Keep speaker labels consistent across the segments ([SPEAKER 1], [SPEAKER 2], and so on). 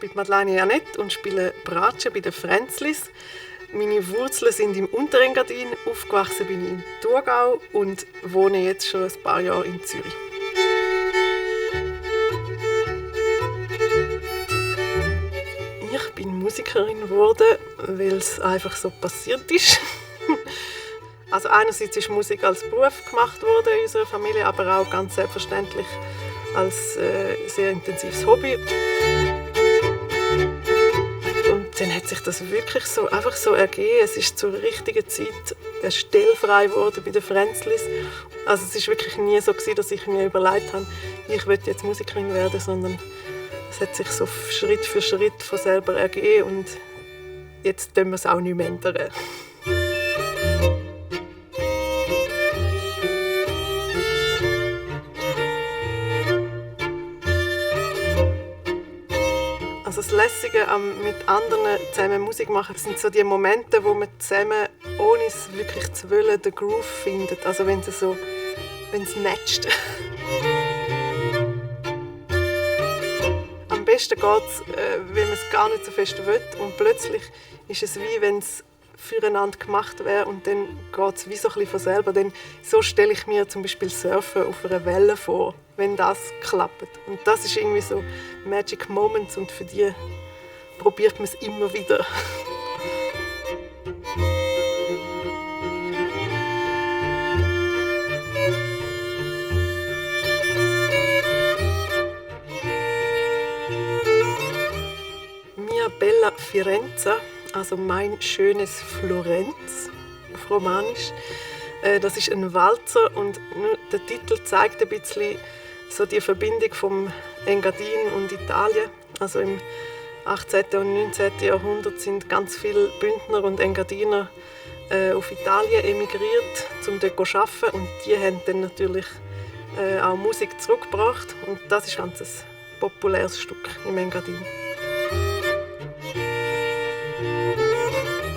[SPEAKER 1] bin Madeleine Janett und spiele Bratsche bei den Fränzlis. Meine Wurzeln sind im Unterengadin, aufgewachsen bin ich im Thurgau und wohne jetzt schon ein paar Jahre in Zürich. Ich bin Musikerin geworden, weil es einfach so passiert ist. Also einerseits ist Musik als Beruf gemacht worden in unserer Familie, aber auch ganz selbstverständlich als sehr intensives Hobby. Und dann hat sich das wirklich einfach so ergeben. Es ist zur richtigen Zeit eine Stelle frei geworden bei den Fränzlis. Also es ist wirklich nie so gewesen, dass ich mir überlegt habe, ich will jetzt Musikerin werden, sondern es hat sich so Schritt für Schritt von selber ergeben und jetzt tun wir es auch nicht mehr ändern. Also das Lässige mit anderen zusammen Musik machen sind so die Momente, wo man zusammen, ohne es wirklich zu wollen, den Groove findet. Also wenn es matcht. Am besten geht es, wenn man es gar nicht so fest will und plötzlich ist es wie wenn es füreinander gemacht wäre und dann geht es wie so ein bisschen von selber. Denn so stelle ich mir zum Beispiel Surfen auf einer Welle vor, wenn das klappt. Und das ist irgendwie so Magic Moments und für die probiert man es immer wieder. Mia Bella Firenze, also mein schönes Florenz auf Romanisch. Das ist ein Walzer und der Titel zeigt ein bisschen so die Verbindung vom Engadin und Italien. Also im 18. und 19. Jahrhundert sind ganz viele Bündner und Engadiner auf Italien emigriert, um dort zu arbeiten. Und die haben dann natürlich auch Musik zurückgebracht. Und das ist ein ganz populäres Stück im Engadin.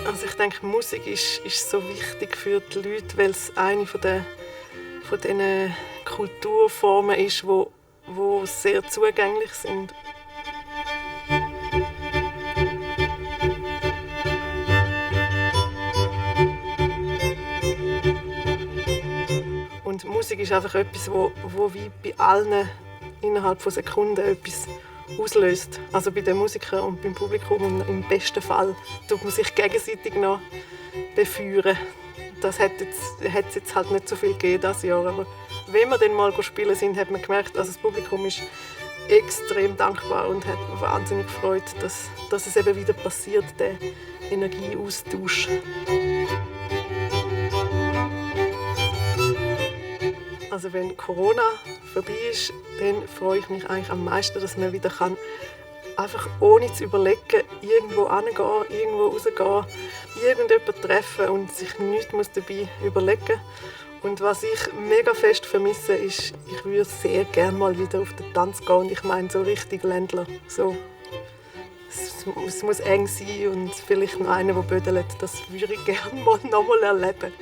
[SPEAKER 1] Also ich denke, Musik ist so wichtig für die Leute, weil es eine von diesen Kulturformen ist, die sehr zugänglich sind. Und Musik ist einfach etwas, wo wie bei allen innerhalb von Sekunden etwas auslöst. Also bei den Musikern und beim Publikum und im besten Fall tut man sich gegenseitig noch befeuern. Das hat es jetzt halt nicht so viel gegeben dieses Jahr, aber wenn wir dann mal spielen sind, hat man gemerkt, also das Publikum ist extrem dankbar und hat wahnsinnig gefreut, dass es eben wieder passiert, der Energieaustausch. Also wenn Corona vorbei ist, dann freue ich mich eigentlich am meisten, dass man wieder einfach ohne zu überlegen irgendwo hingehen, irgendwo rausgehen, irgendjemanden treffen und sich nichts dabei überlegen muss. Und was ich mega fest vermisse, ist, ich würde sehr gerne mal wieder auf den Tanz gehen und ich meine so richtig Ländler. So. Es muss eng sein und vielleicht noch einer, der bödelt. Das würde ich gerne mal noch mal erleben.